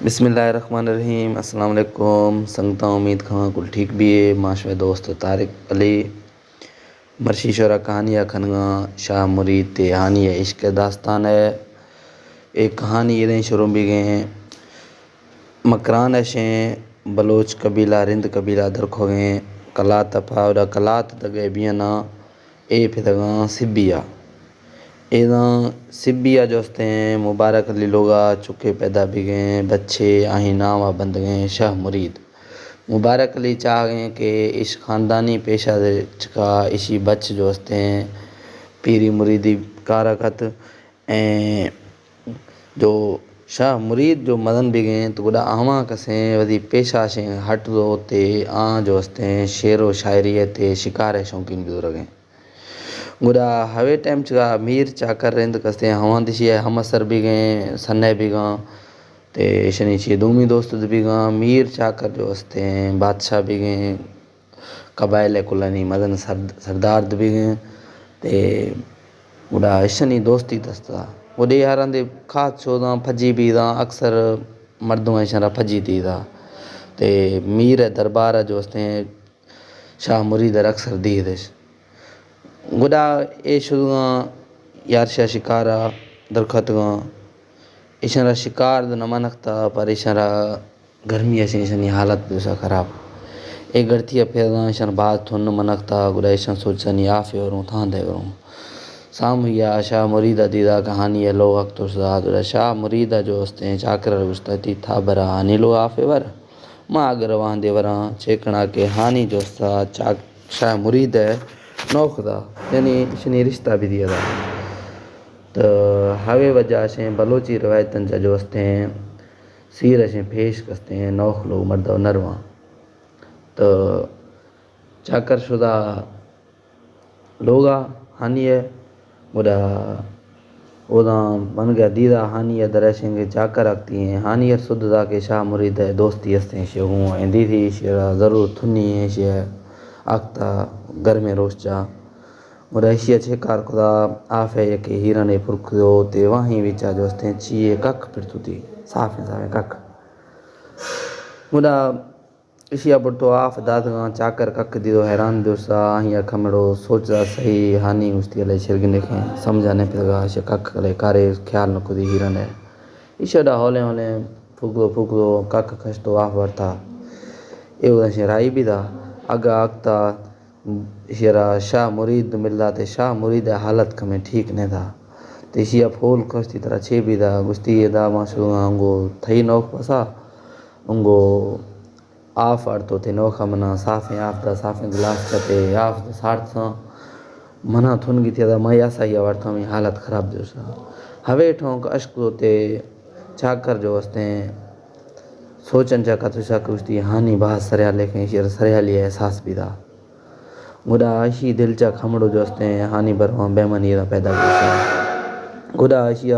بسم اللہ الرحمن الرحیم۔ السلام علیکم سنگتاں، امید کھاں کل ٹھیک بیے۔ ما شمئے دوست طارق علی۔ مرشی شورا کہانی ءَ کنگاں شاہ مرید تے ہانی ءِ عشق ءِ داستان ءَ۔ اے کہانی ایدیں شروع بیگیں مکران ءَ شیں بلوچ قبیلہ رند قبیلہ درکھوگیں کلات ءَ پہ اودا کلات دگہ بیانا اے پھدگاں سبی ءَ۔ ایداں سبی ءَ جو استیں مبارک علی لوگا چکے پیدا بیگیں، بچے آہی نام ءَ بندگیں شاہ مرید۔ مبارک علی چاہگیں کہ اش خاندانی پیشہ چکا اشی بچ جو استیں پیری مریدی کارا کت۔ ایں جو شاہ مرید جو مزن بیگیں تو گڈا آواں کسیں وتی پیشہ شیں ہٹ دو تے آں جو استیں شعر و شاعری تے شکار شوقین بزرگیں۔ گڈا ہوے ٹائم چکا میر چاکر رند کستیں ہواں دشی ءَ ہم اثر بیگیں، سنہ بیگاں تے ایشانی چی دومی دوست بیگاں۔ میر چاکر جو استیں بادشاہ بیگیں، قبائل کلانی مزن سرد-، سردار بیگیں تے گڈا ایشانی دوستی دستا۔ گڈے ہر ہندے کھات چوداں پھجی بیداں، اکثر مردم ایشان را پھجی دیدا۔ تے میر دربار جو استیں شاہ مرید ءَ اکثر دیدش۔ گڈا اے شدگاں یارشاہ شکار ءَ درکھتگاں۔ ایشان را شکار نہ منختا، پر ایشان را گرمی ءَ شیں ایشانی حالت بے سا خراب۔ اے گڑتی ءَ پیداں ایشان باز تھن منختا، گڈا ایشان سوچانی آفے وروں تھاندے وروں۔ سامویا شاہ مرید ءَ دیدا کہ ہانی ءِ لوگ اک ترسا، گڈا شاہ مرید ءَ جو استیں چاکر ءَ گوشتا تی تھا برا ہانی لوگ آفے ور۔ ما اگر وہاں دے وراں چیکنا کہ ہانی جوستا چاک-، شاہ مرید ءَ نوخ دا، یعنی اشنی رشتہ بھی دیا دا۔ تو ہوے وجہ شیں بلوچی روایتاں چا جو استیں سیر شیں پیش کستیں نوخ لوگ مرد و نرواں۔ تو چاکر شدا لوگا ہانی ءَ گڈا اوداں بنگا دیدا ہانی ءَ درشیں کہ چاکر آکتی ہیں۔ ہانی ءَ سد دا کہ شاہ مرید ءِ دوستی ہستیں، شے ہوں ایں دیدی، شے را ضرور تھنی ہیں، شے آکتا گرمیں روش چا۔ گڈا ایشی ءَ چے کار کدا آف ءَ یکے ہیرنے پر کدو تے واہیں وچا جو ہستیں چیے کک پڑتو تی، صافیں صافیں کک۔ گڈا ایشی ءَ بڑتو آف داتگاں، چاکر کک دیدو حیران بیوسا، آہی ءَ کمڑو سوچ دا سہی، ہانی گوشتی علی شرگنے کھیں، سمجھا نے پتگا، ایشی کک کلے کارے خیال نہ کدی ہیرن ہے۔ ایشی ڈا ہولیں ہولیں پھوکدو پھوکدو کک کشتو آف ورتا۔ اے اوداں شے رائی بھی دا، اگا آکتا ایشی را شاہ مرید ملدا تے شاہ مرید حالت کمیں ٹھیک نہ دا۔ تے ایشی ءَ پھول کشتی ترا چے بھی دا، گوشتی اے دا ما شدگاں انگو تھئی نوخ پسا، انگو آف اڑتو تے نوخا منا صافیں آف دا، صافیں گلاس چتے آف دا سارتساں۔ منا تھن گیتی دا، ما یاسا یا ورتا، ہمیں حالت خراب دیوسا۔ ہوے ٹھونک اشک دو تے چاکر جو استیں سوچن چا کتو شا کشتی ہانی باز سریال لیکن شیر سریالی احساس بھی دا۔ گڈا اشی دل چا کھمڑو جو استیں ہانی برواں بے منی دا پیدا گیسا۔ گڈا اشی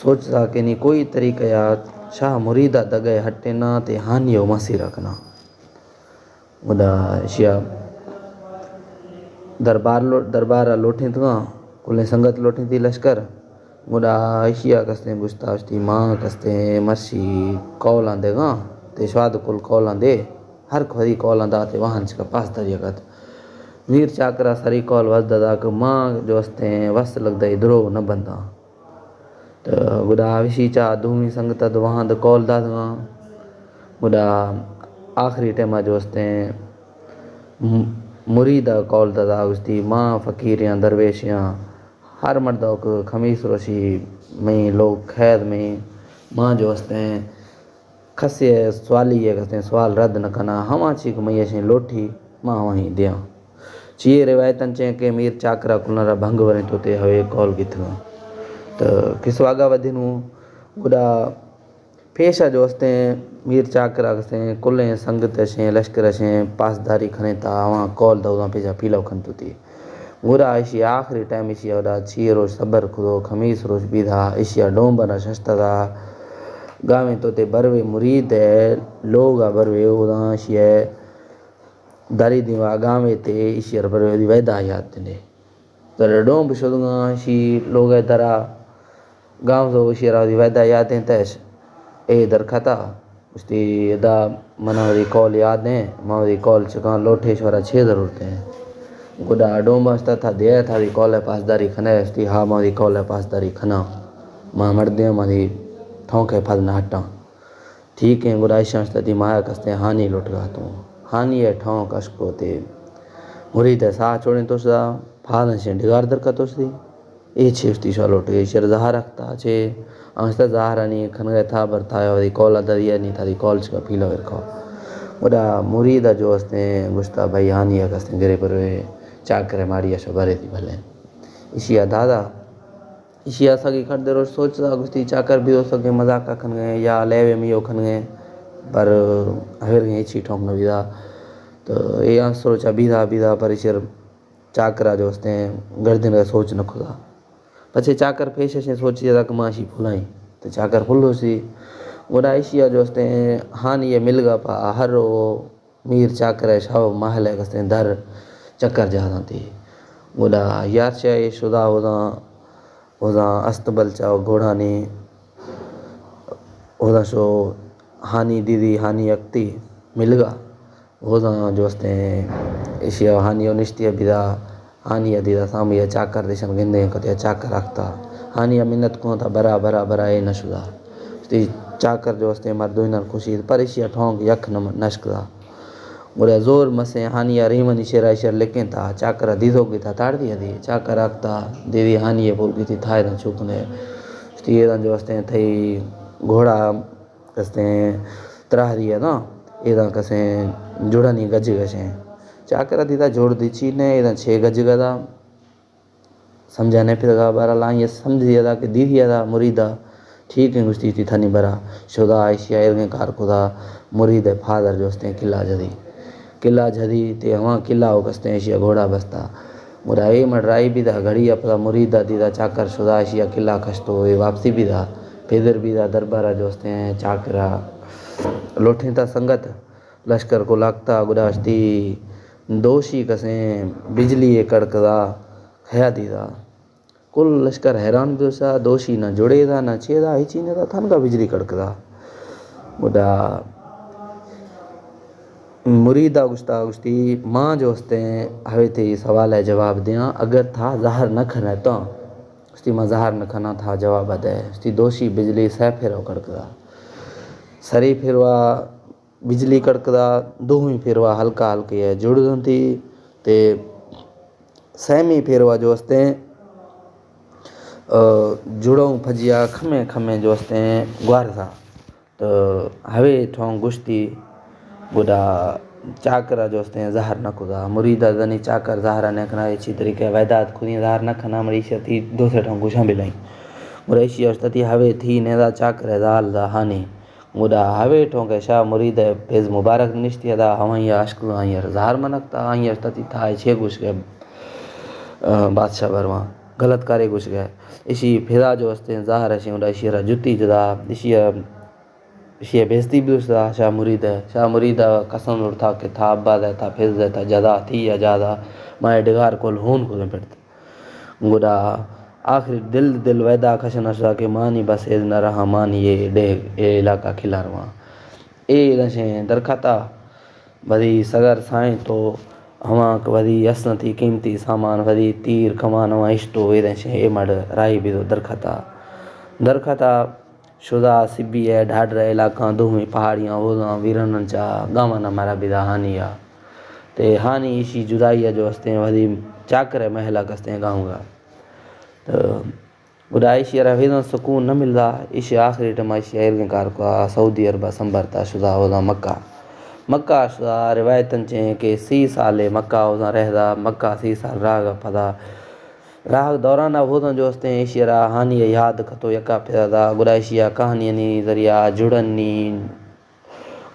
سوچ دا کہ نی کوئی طریقہ یا شاہ مرید ءَ دگہ ہٹینا تے ہانی و مسیر ءَ کنا۔ گڈا ایشی ءَ دربار لو-، دربار ءَ لوٹینتگاں، کلیں سنگت لوٹینتی لشکر۔ گڈا ایشی ءَ کستیں گشتا اشتی ماں کستیں مرشی قولاں دیگاں، تے شواد کل قولاں دے، ہر کھری قولاں داتے واہن چکا پاس دریا گت۔ میر چاکرا سری قول وز دادا کہ ماں جو استیں وس لگدئی دروغ نہ بنداں۔ تو گڈا ہمشی چا دومی سنگت ءَ دواہاں دے قول داتگاں۔ گڈا آخری ٹائم ءَ جو استیں م-، مرید ءَ قول داتا گوشتی، ماں فقیریاں درویشیاں ہر مرد ءَ کہ خمیس روشی مئی لوگ خیر مئی ماں جو استیں کسے ءِ سوالی ءَ کسے سوال رد نہ کناں، ہما چی کہ مئی اشیں لوٹی، ما ہواہیں دیاں۔ چی اے روایتاں چیں کہ میر چاکرا کلاں را بھنگ وریں تو تے ہوے قول گتگاں۔ تو کسواگا ودینوں گڈا پیشا جو استیں میر چاکرا کسیں کلیں سنگت اشیں لشکر اشیں پاسداری کھنیں تا آواں قول دوداں پیشا پیلو کھنتو تی۔ گڑا ایشی آخری ٹائم ایشی اودا چی روچ صبر کھدو، خمیس روچ بیدا ایشی ڈومب نا ششتدا گاویں تو تے بروے مرید ءِ لوگ ءَ بروے اوداں ایشی دری دیما گاویں تے ایشی بروے دی ویدا یاد دنے۔ در ڈومب شدگاں ایشی لوگ ءِ درا گاوزو ایشی را دی ویدا یاد دینتش۔ اے درکھتا، گوشتی، ادا منا وتی قول یاد ایں، ما وتی قول چکاں، لوٹے شورا چے ضرورت ایں؟ گڈا ڈومبا اشتا، تھا دیا تھا وتی قول ءِ پاسداری کھنے؟ اشتی، ہا، ما وتی قول ءِ پاسداری کھناں، ما مردیاں، ما وتی ٹھونک ءِ پد نہ ہٹاں۔ ٹھیک ایں، گڈا ایشاں اشتا، تئی مایا کستیں ہانی لوٹگا تو۔ ہانی ءِ ٹھونک اشکو تے مرید ءِ ساہ چوڑیں توشدا، پھاداں شیں ڈگار درکا توشدی۔ اے چے؟ اشتی، شو لوٹگے، ایشی ءَ را زہر اکتا چے؟ آں اشتا، زہرانی کھنگے تھا، بر تھا یا وتی قول ءَ دریانی تھا، تئی قول چکا پیلو ورکو۔ گڈا مرید ءَ جو استیں گوشتا، بھائی ہانی ءَ کستیں گرے بروے، چاکر ءِ ماڑی ءَ شو برے تئی بھلیں۔ ایشی ءَ دادا، ایشی ءَ سگی کھڑ دے روش سوچتا، گوشتی، چاکر بیدو سگے مذاق ءَ کھنگے یا لیوے میو کھنگے، پر ہیرگیں ہچی ٹھونک نہ بیدا۔ تو اے آں سروچا بیدا بیدا، پر ایشی ءَ چاکرا جو استیں گردن ءَ سوچ نہ کھدا۔ پچے چاکر پیش اشیں سوچی ادا کہ ما اشی پھلائیں۔ تو چاکر پھل ہوسی۔ گڈا ایشی ءَ جو استیں ہانی ءِ ملگا پا ہر او میر چاکر ءِ شو محل ءِ کستیں در چکر جاہداں تی۔ گڈا یار چہ اے شدا اوزاں، اوزاں استبل چا گھوڑانی، اوزاں شو ہانی دیدی، ہانی اکتی ملگا۔ اوزاں جو استیں ایشی ءَ ہانی ءَ نشتی ءَ بیدا، ہانی ءَ دیدا سامی ءَ چاکر دیشن گندیں کتے، چاکر اکتا۔ ہانی ءَ منت کوں تا، برا، برا، برا، اے نہ شدا۔ اشتی، چاکر جو استیں مردوینان کشی، پر ایشی ءَ ٹھونک یک نہ نشکدا۔ گڑا زور مسیں ہانی ءَ ریمنی شیرا ایشی ءَ لکیں تا، چاکر ءَ دیدوگی تا تاڑ دی دی، چاکر اکتا، دیدی ہانی ءَ بولگی تی، تھا ایداں چوکنے۔ اشتی، ایداں جو استیں تھئی گھوڑا کستیں تراہری ءَ داں، ایداں کسیں جڑانی گجگ ءَ شیں۔ چاکر ءَ دیدا جوڑ دی چی نے، ایداں چے گجگ ءَ دا؟ سمجھا نے پھرگا، بہرحال آئی ءَ سمجھی ادا کہ دیدی ادا مرید ءَ ٹھیک ایں، گوشتی تی تھنی برا شدا، ایشی ءَ ایرگیں کار کدا۔ مرید ءِ پھادر جو استیں قلعہ جھدی، قلعہ جھدی تے ہواں قلعہ ءَ کستیں ایشی ءَ گھوڑا بستا۔ گڑا اے مڑ راہی بیدا، گھڑی ءَ پدا مرید ءَ دیدا چاکر شدا، ایشی ءَ قلعہ کشتو، اے واپسی بیدا۔ پھدر بیدا دربارا جو استیں چاکرا لوٹیں تا سنگت لشکر کو لاکتا، گڑا اشتی دوشی کسیں بجلی ءِ کڑکدا کھیا دیدا۔ کل لشکر حیران بیوسا، دوشی نہ جڑے دا، نہ چے دا، ہچی نہ دا، تھنگا بجلی کڑکدا۔ گڑا مریدا گوشتا، گوشتی، ماں جو استیں، ہوے تئی سوال ءِ جواب دیاں، اگر تھا زہر نہ کھنے تو؟ گوشتی، ما زہر نہ کھناں، تھا جواب دے۔ گوشتی، دوشی بجلی سہ پھرو کڑکدا۔ سری پھروا بجلی کڑکدا، دومی پھروا ہلکا ہلکے ءَ جڑ دنتی تے سیمی پھروا جو استیں، آ، جڑوں پھجیا کھمیں کھمیں جو استیں گوارزا۔ تو ہوے ٹھوں گشتی گڑا چاکرا جو استیں زہر نہ کدا۔ مریدا زنی چاکر زہر نہ کھنا، اچھی طریقے ویدات کھدی زہر نہ کھنا، مریشی تی دو سے ٹھوں گشاں بلائیں۔ گڑا ایشی اشتتی ہوے تھی نیدا چاکر زال دا ہانی۔ گڑا ہوے ٹھوں کہ شاہ مرید پھز مبارک نشتی ادا، ہوائیں اشک آئیں زہر منکتا، آئیں اشتتی تھا چے گوش گئے، آ، بادشاہ برواں غلط کارے گوش گئے۔ ایشی پھدا جو استیں زہر اشیں، گڑا ایشی را جتی جدا، ایشی ایشی ءَ بے عزتی بیوسا شاہ مرید ءَ۔ شاہ مرید ءَ قسم زرتا کہ تھا ابا دے، تھا پھز دے، تھا جدا تھی یا جادا، ما اے ڈگار کل ہون کدیں پڑت۔ گڑا آخری دل دل ویدا کشن اشتا کہ مانی بس اذن رہا، مانی اے ڈیگ، اے علاقہ کھلا رواں۔ اے دشیں درکھتا، وتی سگر سائیں تو ہما کہ وتی اسنتی قیمتی سامان، وتی تیر کمان ہما اشتو، اے دشیں اے مڑ راہی بیدو درکھتا۔ درکھتا۔ شدا سبی ءِ ڈھاڈر ءِ علاقہاں، دومی پہاڑیاں، اوزاں ویراناں چا گاواں ءَ مارا بدا ہانی ءَ۔ تے ہانی ایشی جدائی ءَ جو استیں، وھدی چاکر ءِ محل ءَ کستیں گاؤں ءَ۔ تو گڈا ایشی ءَ را ہیداں سکون نہ ملدا۔ ایشی آخری ٹائم ءَ ایشی ءَ ایرگیں کار کتا، سعودی عرب ءَ سنبرتا، شدا اوزاں مکہ۔ مکہ شدا، روایت انچیں کہ سی سال مکہ اوزاں رہدا، مکہ سی سال راگ ءَ پدا راہ دوران ءَ ہوزاں جو استیں ایشی ءَ را ہانی ءَ یاد کتو، یکا پدا دا، گڑا ایشی ءَ کہانی انی ذریعہ، جڑنی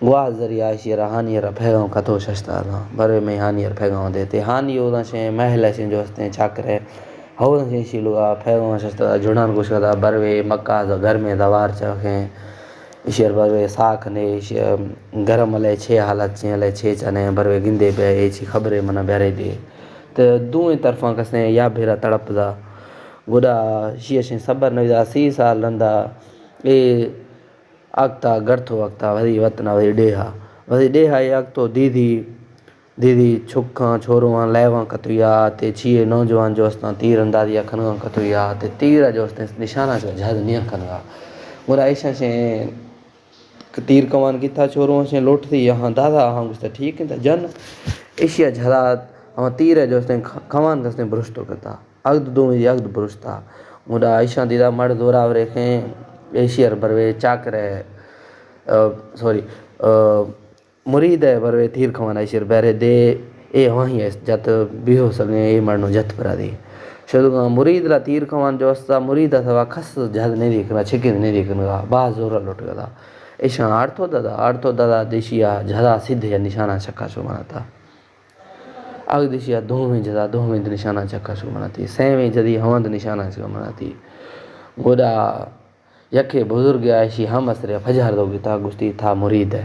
گواہ ذریعہ ایشی ءَ را ہانی ءَ را پیغام کتو ششتا داں، بروے مئے ہانی ءَ را پیغام دے تے۔ ہانی ہوزاں شیں محل ءَ شیں جو استیں چاکر ءَ، ہوزاں شیں ایشی لوگا پیغام ششتا دا، جڑان گوشگا دا، بروے مکہ ءَ گرمیں دوار چرخیں، ایشی ءَ را بروے ساکھ نے، ایشی ءَ گرم الے چے حالت چیں، الے چے چنے، بروے گندے بے، ایشی خبرے منا بیارے دے۔ تو دوئیں طرفاں کسیں یا بھیرا تڑپ دا۔ گڈا ایشی ءَ شیں صبر نویدا، سی سال رندا اے اگتا گڑتھو اگتا وتی وطنا وتی ڈیہا۔ وتی ڈیہا اے اگتو دیدی، دیدی چھکاں، چھورواں، لیواں کتویا تے چیئے نوجوان جو استاں تیر اندازیا کنگاں کتویا تے تیرا جو استیں نشانہ چو جھد نیاں کنگا۔ گڑا ایشاں شیں تیر کمان کیتا، چھورواں شیں لوٹتی، آہاں دادا، آہاں گوشتا ٹھیک انت، جن ایشیا جھدا ہما تیرا جو استیں کمان کستیں برشتو کتا۔ اگد دومی دی اگد برشتا۔ گڈا ایشاں دیدا مڑ زوراورے کھیں، ایشی ار بروے چاکرے، آ، سوری، آ، مرید ء بروے تیر کھوانا ایشی ار بہرے دے، اے ہواہی است جت بیہو سگیں، اے مڑ نو جت پرا دی۔ شدگاں مرید لا تیر کھوان جو استا، مرید ء سوا کس جھد نہیں دیکھنا، چھکند نہیں دیکھنا، باز زور لٹ گدا۔ ایشاں آڑتو ددا، آڑتو ددا دیشی آ جھدا سدھ یا نشانہ چکا شو مناتا۔ اگدشی ء دومی جدا، دومی نشانہ چکا شو مناتی، سیمی جدی ہمند نشانہ چکا مناتی۔ گڈا یکے بزرگ ایشی ہم اسرے پجار دو گتا، گشتی تھا مرید ہے۔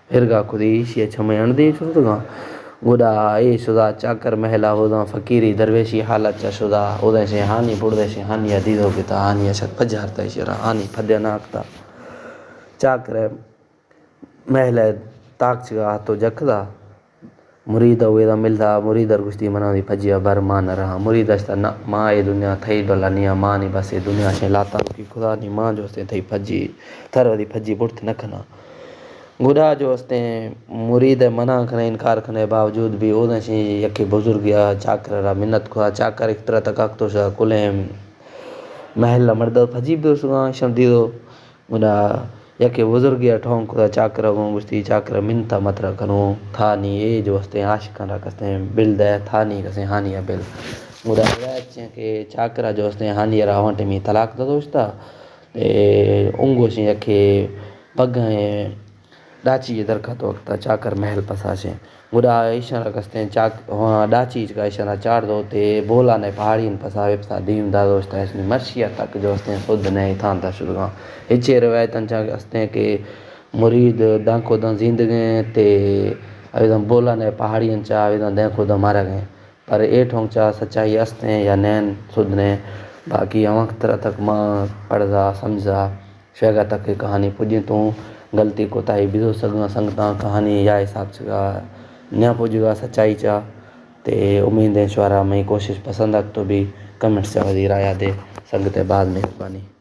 پھرگا کدی ایشی چمے اندی چردگاں۔ گڈا اے شدا چاکر محلہ ہوداں فقیری درویشی حالت چا شدا، ہوداں شے ہانی بڑدے شے ہانی دیدو گتا، ہانی شت پجار تا ایشی را ہانی پدیا ناکتا۔ چاکر محل ء تاکچگا اتو جکدا۔ مرید ء ویدا ملدا، مرید ار گشتی منا دی پجی ء بر ما نہ رہا۔ مرید اشتا نہ، ما اے دنیا تھئی ڈولا نیا، ما نی بس اے دنیا شیں لاتا کی خدا نی ما جو استیں تھئی پجی، تھر ودی پجی بڑت نہ کنا۔ گڈا جو استیں مرید ء منع کنے، انکار کنے باوجود بھی اوداں شیں یکے بزرگ یا چاکر را منت کھا، چاکر اخترا تک اکتو شا کلیں محل مردہ پجی بوشگاں شم دیدو۔ گڈا یکے بزرگے ء ٹھونک کتا چاکر ء گوں گوشتی، چاکر ء منت ء مترا کنوں، تھا نی اے جو استیں عاشقاں را کستیں بل دے، تھا نی کسیں ہانی ء بل۔ گڈا روایت چیں کہ چاکر ء جو استیں ہانی ء را ہواں ٹیمی طلاق دتو شتا، تے انگوشیں یکے بگھیں ڈاچی ء درکت وقت ء چاکر محل پساشیں۔ گڈا ایشاں را کستیں چاک، ہاں، ڈاچی چکا ایشاں را چار دو تے بولان ء پہاڑی ان پسا وپسا دیم دادو اشتا، اشنی مرشی ء تک جو استیں سد نئے تھان تا شدگاں۔ ہچے روایت انچا استیں کہ مرید دانکو داں زیندگیں تے اویداں بولان ء پہاڑی انچا اویداں دانکو داں مارگیں۔ پر اے ٹھونک چا سچائی استیں یا نین سد نئے، باقی ہمک طرح تک ما پڑھزا سمجھزا شیگا تک اے کہانی پجیں تو غلطی کوتاہی بزو سگاں سنگتاں کہانی یا حساب چگا نیا پجگا سچائی چا۔ تے امید ہیں شمارا مئی کوشش پسند آتو بھی کمنٹس چا وزی رایا دے۔ سنگت باز مہربانی۔